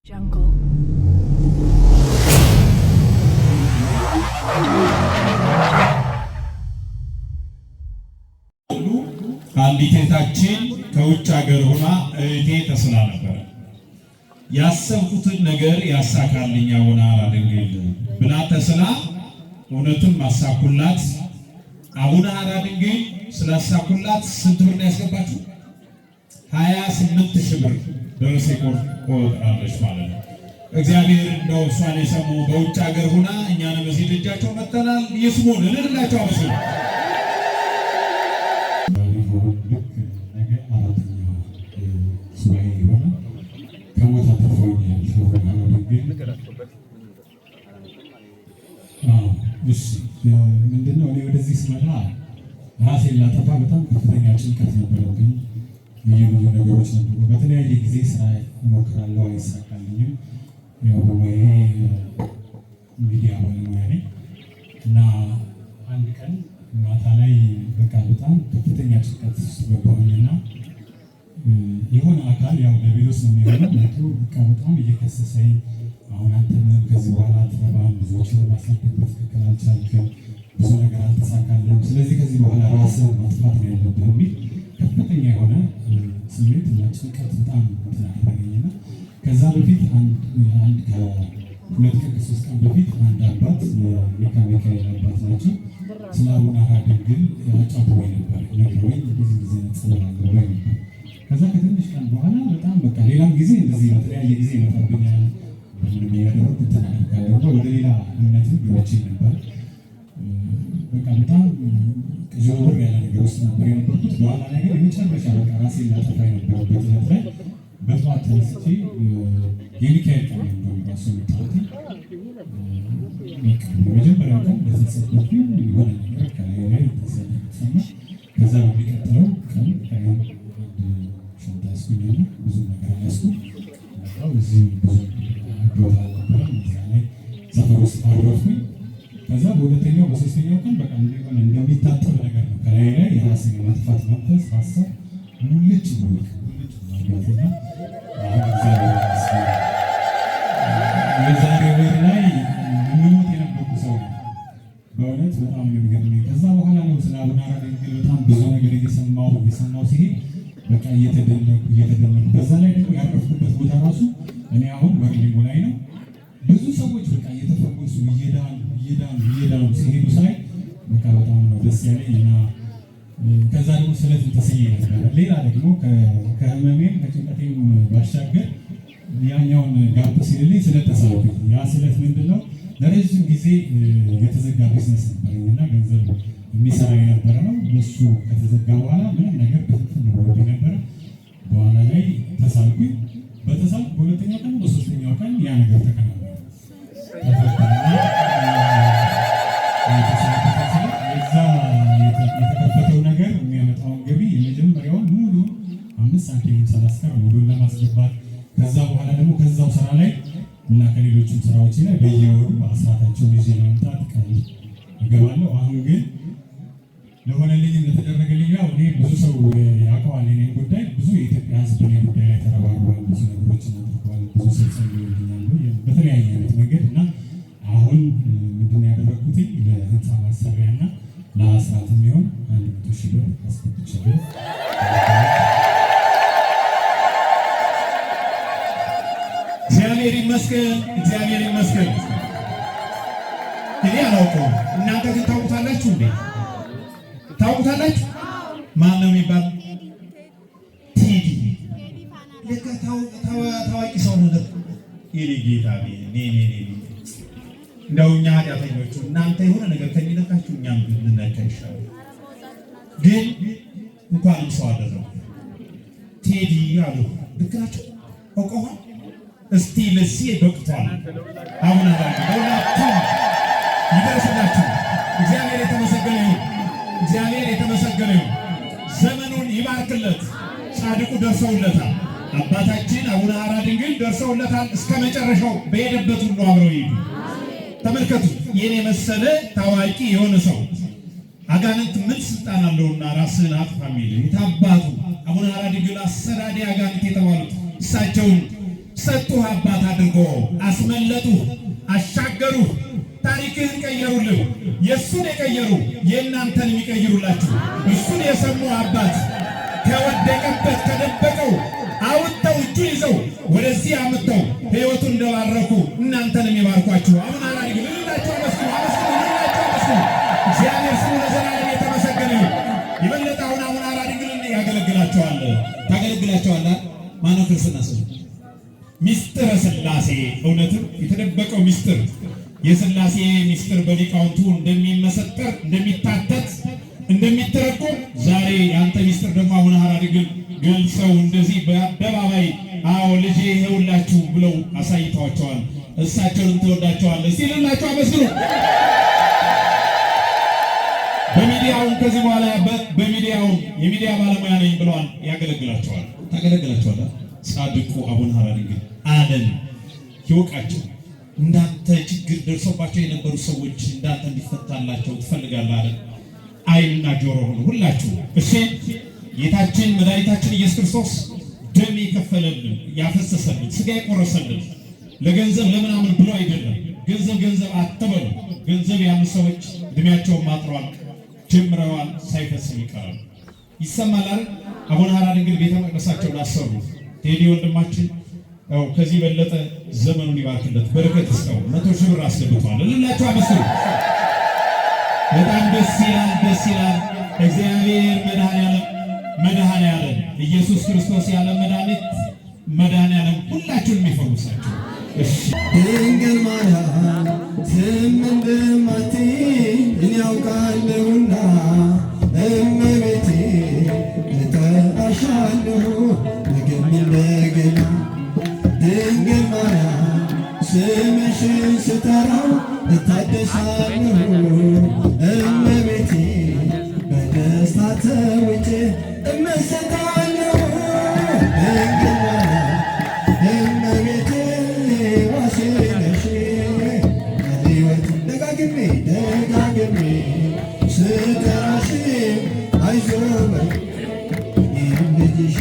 Jungle. አንዲት እህታችን ከውጭ ሀገር ሆና እህቴ ተስላ ነበረ። ያሰብኩትን ነገር ያሳካልኝ አቡነ ሐራ ድንግል ብላ ተስላ እውነትም አሳኩላት። አቡነ ሐራ ድንግል ስላሳኩላት ስንት ብር ነው ያስገባችሁ? 28,000 ብር ደረሰ ቆጥራለች ማለት ነው። እግዚአብሔር እንደው እሷን የሰሙ በውጭ ሀገር ሁና እኛንም እዚህ ደጃቸው መጥተናል። ይስሙን፣ እልልላቸው አመስግኑ። ልክ ነገ አራተኛው ሱባኤ ይሆናል። ከሞት አትርፈውኛል። እሺ ምንድነው? እኔ ወደዚህ ስመጣ ራሴን ላጠፋ በጣም ከፍተኛ ጭንቀት ነበረብኝ። ልዩ ልዩ ነገሮች ነበሩ። በተለያየ ጊዜ ስራ እሞክራለሁ፣ አይሳካልኝም። ያው በሙያዬ ሚዲያ ባለሙያ ነኝ እና አንድ ቀን ማታ ላይ በቃ በጣም ከፍተኛ ጭንቀት ውስጥ ገባሁኝና የሆነ አካል ያው ዲያብሎስ ነው የሚሆነው መቶ በቃ በጣም እየከሰሰኝ፣ አሁን አንተ ምንም ከዚህ በኋላ አትረባም፣ ብዙዎችን ለማሳደግ በትክክል አልቻልክም፣ ብዙ ነገር አልተሳካልህም፣ ስለዚህ ከዚህ በኋላ ራስህን ማጥፋት ነው ያለብህ የሚል ከፍተኛ የሆነ ስሜት እና ጭንቀት በጣም እንትን አደረገኝና ከዛ በፊት አንድ ከ2 ቀን ከ3 ቀን በፊት አንድ አባት የካ ሚካኤል አባት ናቸው ስለ አቡነ ሐራ ድንግል አጫውተውኝ ነበር፣ ነግረውኝ እንደዚህ ጊዜ ጸበል አለ ብሎኝ ነበር። ከዛ ከትንሽ ቀን በኋላ በጣም በቃ ሌላም ጊዜ እንደዚህ በተለያየ ጊዜ ይመጣብኛል፣ ምንም እያደረኩ እንትን አደርጋለሁ እና ወደ ሌላ እምነትም ገብቼ ነበር። በቃ በጣም ዥውር ያለ ነገር ውስጥ ነበር የነበርኩት። በኋላ ላይ ግን የመጨረሻ በቃ ራሴን ላጠፋ የነበረበት ዕለት ላይ በጠዋት ተነስቼ የሚካኤል ቀን ነው ራሱ የመጣሁት። የመጀመሪያው ቀን እንደተጸለይኩኝ የሆነ ነገር ከላይ ላይ ተሰማ። ከዛ በሚቀጥለው ቀን አንድ ሻንጣ ያዝኩኝና ብዙ ነገር አልያዝኩም። እዚህ ብዙ ቦታ አልነበረም። እዛ ላይ ሰፈር ውስጥ አረፍኩኝ። ከዛ በሁለተኛው በሶስተኛው ቀን በቃ እንደሆነ እንደሚታጠብ ነገር ነው ከላይ ላይ የራስን የማጥፋት መንፈስ ሀሳብ ሙልጭ ብሎ ሙልጭ ብሎ አሁን እግዚአብሔር ይመስገን የዛሬ ወር ላይ የምሞት የነበርኩ ሰው ነው። በእውነት በጣም ነው የሚገርመኝ። ከዛ በኋላ ነው ስለ አቡነ ሐራ ድንግል በጣም ብዙ ነገር እየሰማሁ እየሰማሁ ሲሄድ በቃ እየተደነኩ እየተደነኩ፣ በዛ ላይ ደግሞ ያረፍኩበት ቦታ ራሱ እኔ አሁን ወርሊንጎ ላይ ነው። ብዙ ሰዎች በቃ እየተፈወሱ እየዳኑ እየዳኑ እየዳኑ ሲሄዱ ሳይ በቃ በጣም ነው ደስ ያለኝ እና ከዛ ደግሞ ስለት ተስዬ ነበረ። ሌላ ደግሞ ከህመሜም ከጭንቀቴም ባሻገር ያኛውን gap ሲልልኝ ስለት ተሳልኩኝ። ያ ስለት ምንድን ነው? ለረጅም ጊዜ የተዘጋ ቢዝነስ ነበረኝ እና ገንዘብ የሚሰራ የነበረ ነው። እሱ ከተዘጋ በኋላ ምንም ነገር በትክክል ብሎብኝ ነበረ። በኋላ ላይ ተሳልኩኝ። በተሳልኩ በሁለተኛው ቀን በሶስተኛው ቀን ያ ነገር ተከናወነ። የዛ የተከፈተው ነገር የሚያመጣውን ገቢ የመጀመሪያውን ሙሉ 5 ሳንቲም ሳላስቀር ሙሉን ለማስገባት፣ ከዛ በኋላ ደግሞ ከዛው ስራ ላይ እና ከሌሎችም ስራዎች ላይ በየወሩ አስራታቸውን ይዤ ለመምጣት ቃል እገባለሁ። አሁን ግን ለሆነልኝም ለተደረገልኝ ያው እኔ ብዙ ሰው ያውቀዋል የእኔን ጉዳይ። ብዙ የኢትዮጵያ ሕዝብ በእኔ ጉዳይ ላይ ተረባርቧል። ብዙ ነገሮችን አድርገዋል። ብዙ ሰው ጸልዮልኛል በተለያየ አይነት መንገድ እና አሁን ምንድን ነው ያደረግኩት ለህንፃ ማሰሪያ እና ለአስራት የሚሆን 100,000 ብር አስገብቻለሁ። እግዚአብሔር ይመስገን፣ እግዚአብሔር ይመስገን። እኔ አላውቀውም፣ እናንተ ግን ታውቁታላችሁ እንዴ? ታውቁታላችሁ? ማን ነው የሚባል? ቴዲ። ለካ ታዋቂ ሰው ነው። የኔ ጌታ እንደው እኛ ኃጢአተኞቹ እናንተ የሆነ ነገር ከሚነካችሁ እኛም ብንነካ ይሻላል። ግን እንኳንም ሰው አደረጉ ቴዲ አሉ። ልክ ናቸው። አውቀዋል። እስቲ ለዚህ በቅቷል። አሁን አባ ለሁላችሁም ይደርስላችሁ። እግዚአብሔር የተመሰገነ ይሁን። እግዚአብሔር የተመሰገነ ይሁን። ዘመኑን ይባርክለት። ጻድቁ ደርሰውለታል። አባታችን አቡነ ሐራ ድንግል ደርሰውለታል። እስከ መጨረሻው በሄደበት ሁሉ አብረው ይሄዱ። ተመልከቱ፣ የኔ መሰለ ታዋቂ የሆነ ሰው አጋንንት ምን ስልጣን አለውና ራስህን አጥፋ የሚል የታባቱ አቡነ ሐራ ድንግል አሰራዴ አጋንንት የተባሉት እሳቸውን ሰጡህ አባት አድርጎ አስመለጡህ፣ አሻገሩህ፣ ታሪክህን ቀየሩልህ። የእሱን የቀየሩ የእናንተን የሚቀይሩላችሁ እሱን የሰሙ አባት ከወደቀበት ከደበቀው አውጥተው እጁን ይዘው ወደዚህ አምጥተው ሕይወቱን እንደባረኩ እናንተንም ይባርኳችሁ። አሁን አራሪ ልላችሁ አመስግኑ፣ አመስግኑ፣ ልላችሁ አመስግኑ። እግዚአብሔር ስሙ ለዘላለም የተመሰገነ ይሁን። የበለጠ አሁን አሁን አራሪ ግን ያገለግላቸዋል፣ ታገለግላቸዋል። ማነው ክርስትና ስሙ? ሚስጥረ ሥላሴ እውነትም የተደበቀው ሚስጥር የሥላሴ ሚስጥር በሊቃውንቱ እንደሚመሰጠር፣ እንደሚታተት፣ እንደሚተረጎም ዛሬ የአንተ ሚስጥር ደግሞ አቡነ ሐራ ድንግል ገልጸው እንደዚህ በአደባባይ አዎ ልጄ ይኸውላችሁ ብለው አሳይተዋቸዋል። እሳቸውንም ተወዳቸዋል። እስቲ ልላችሁ አመስግኑ። በሚዲያውም ከዚህ በኋላ በሚዲያውም የሚዲያ ባለሙያ ነኝ ብለዋል። ያገለግላቸዋል፣ ታገለግላቸዋል። ጻድቁ አቡነ ሐራ ድንግል ዓለም ይወቃቸው። እንዳንተ ችግር ደርሶባቸው የነበሩ ሰዎች እንዳንተ እንዲፈታላቸው ትፈልጋለህ አይደል? ዓይንና ጆሮ ሆኑ ሁላችሁ። እሺ፣ ጌታችን መድኃኒታችን ኢየሱስ ክርስቶስ ደም የከፈለልን፣ ያፈሰሰልን፣ ስጋ የቆረሰልን ለገንዘብ ለምናምን ብሎ አይደለም። ገንዘብ ገንዘብ አትበሉ። ገንዘብ ያሉ ሰዎች እድሜያቸውን ማጥረዋል፣ ጀምረዋል፣ ሳይፈጽም ይቀራል። ይሰማል አይደል? አቡነ ሐራ ድንግል ቤተ መቅደሳቸውን አሰሩ። ቴዲ ወንድማችን ያው ከዚህ በለጠ ዘመኑን ይባርክለት፣ በረከት ይስጠው። 100,000 ብር አስገብቷል። እልላችሁ አመስግኑ። በጣም ደስ ይላል፣ ደስ ይላል። እግዚአብሔር መድኃኔዓለም፣ መድኃኔዓለም ኢየሱስ ክርስቶስ ያለ መድኃኒት መድኃኔዓለም ሁላችሁንም ይፈውሳችሁ። እሺ። ድንግል ማርያም ዝም እንደማትይ እኔ አውቃለሁና፣ እመቤቴ እጠራሻለሁ ነገም እንደገና። ድንግል ማርያም ስምሽን ስጠራው እታደሳለሁ፣ እመቤቴ በደስታ ተውጬ እመሰጣለሁ። ድንግል ማርያም እመቤቴ ዋሴ ነሽ ለሕይወት፣ ደጋግሜ ደጋግሜ ስጠራሽ አይዞህ በይ እኔም ልጅሽ።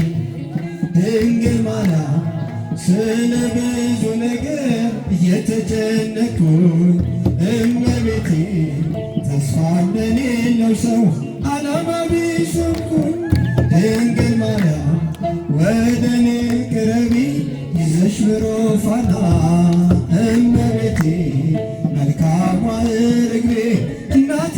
ድንግል ማርያም ስለ ብዙ ነገር እየተጨነኩኝ፣ እመቤቴ ተስፋ እንደሌለው ሰው ዓላማ ቢስ ሆንኩኝ። ድንግል ማርያም ወደ እኔ ቅረቢ ይዘሽ ብሩህ ፋና፣ እመቤቴ መልካሟ ርግቤ እናቴ።